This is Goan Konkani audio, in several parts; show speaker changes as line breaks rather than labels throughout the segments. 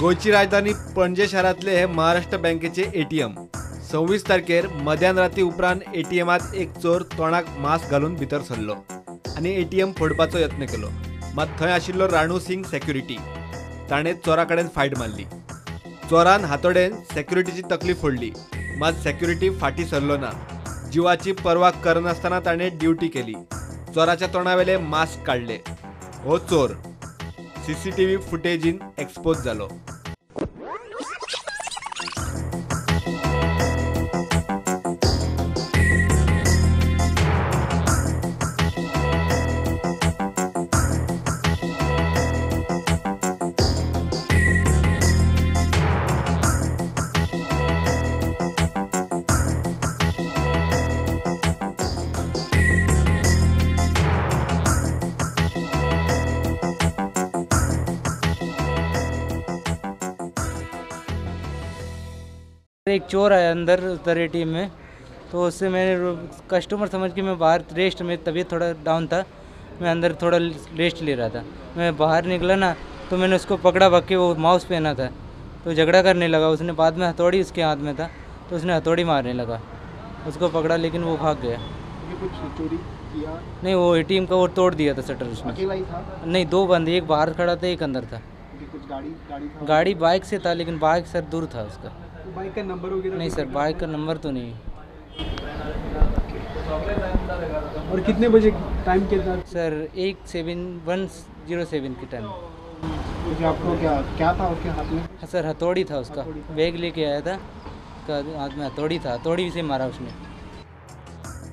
गोंयची राजधानी पणजे शारांतले हे महाराष्ट्र बँकेचे एटीएम 26 तारखेर मध्यान राती उपरांत एटीएमात एक चोर तोंडाक मास्क घालून भितर सरलो आनी एटीएम फोडपाचो यत्न केलो। मात थंय आशिल्लो राणू सिंग सेक्युरिटी ताणें चोरा कडेन फायट मारली। चोरान हातोडेन सेक्युरिटीची तकली फोडली, मात सेक्युरिटी फाटी सरलो ना। जिवाची पर्वा करनासतना ताणें ड्युटी केली। चोराच्या तोंडावेले मास्क काडले। हो चोर सीसीटीव्ही फुटेजीन एक्सपोज जालो।
एक चोर आया अंदर उधर एटीएम में, तो उससे मैंने कस्टमर समझ के मैं बाहर रेस्ट में, तबीयत थोड़ा डाउन था, मैं अंदर थोड़ा रेस्ट ले रहा था। मैं बाहर निकला ना तो मैंने उसको पकड़ा, बाकी वो माउस पहना था तो झगड़ा करने लगा। उसने बाद में हथौड़ी उसके हाथ में था तो उसने हथौड़ी मारने लगा, उसको पकड़ा लेकिन वो भाग गया।
कुछ चोरी किया
नहीं, वो एटीएम का वो तोड़ दिया था शटर उसने।
अकेला ही था?
नहीं, दो बंदे, एक बाहर खड़ा था एक अंदर था।
कुछ गाड़ी था?
गाड़ी बाइक से था लेकिन बाइक सर दूर था उसका।
बाइक का नंबर वगैरह
नहीं सर, बाइक का नंबर तो नहीं।
और कितने बजे टाइम कितना?
Sir 17107 K time.
तो आपको क्या क्या था उसके हाथ में?
हाँ सर, हथौड़ी था उसका, बैग लेके आया था, उसका हाथ में हथौड़ी था, हथौड़ी से मारा उसने।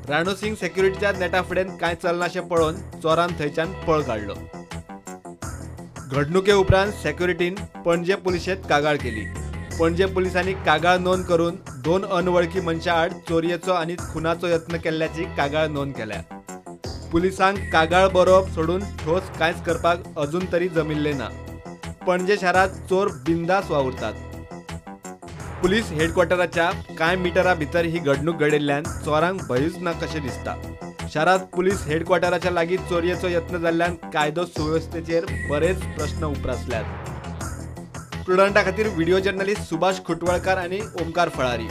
राणू सिंग सेक्युरिटीच्या नेटा फुडें कांय चलनाशें पळोवन चोरान थंयच्यान पळ काडलो। घडणुके उपरांत सेक्युरिटीन पणजे पुलिशेंत कागाळ केली। पणजे पुलिसांनी कागाळ नोंद करून 2 अनवळखी मनशां आड चोरयेचो आनी खुनाचो यत्न केल्ल्याची कागाळ नोंद केल्या। पुलिसांक कागाळ बरोवप सोडून ठोस कांयच करपाक अजून तरी जमिल्लें ना। पणजे शारांत चोर बिंदास वावुरतात। पुलीस हेडक्वॉर्टराच्या कांय मिटरा भितर ही घडणूक घडिल्ल्यान चोरांक भंयूच ना कशें दिसता। शारांत पुलीस हेडक्वॉर्टराच्या लागीं चोरयेचो यत्न जाल्ल्यान कायदो सुवेवस्थेचेर बरेच प्रश्न उप्रासल्यात। प्रुडंटा खातीर व्हिडिओ जर्नलिस्ट सुभाष खुटवळकार आनी ओमकार फळारी।